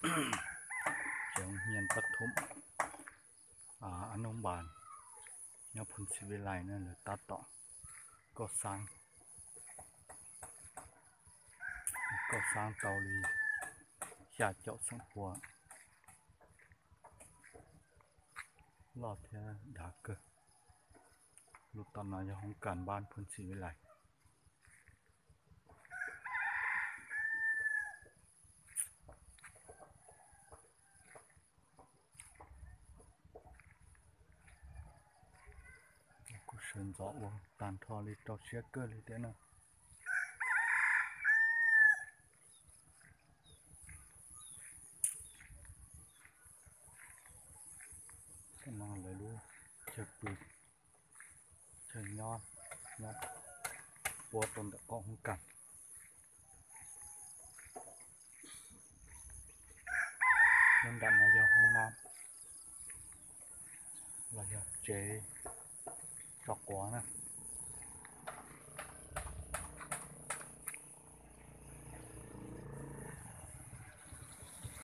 Tsev hoob hias pab thum Ab Nub Npas nyob Phoos Xim Vij Lais na, lawv tab tom koj xab, koj xab tau li xya caum xeem pua, loj thiab dav kawg. Lub tom no yog hoob kas npab Phoos Xim Vij Lais. Kuj sawv ntxov ua tag nrho li rau siab kawg li thiab na. Tam no lawv lub chaw pw, chaw nyob, nyob puab rau ntawm qab hoob kas. Nyob nram no yog hoob nab los yog tsev tso quav na.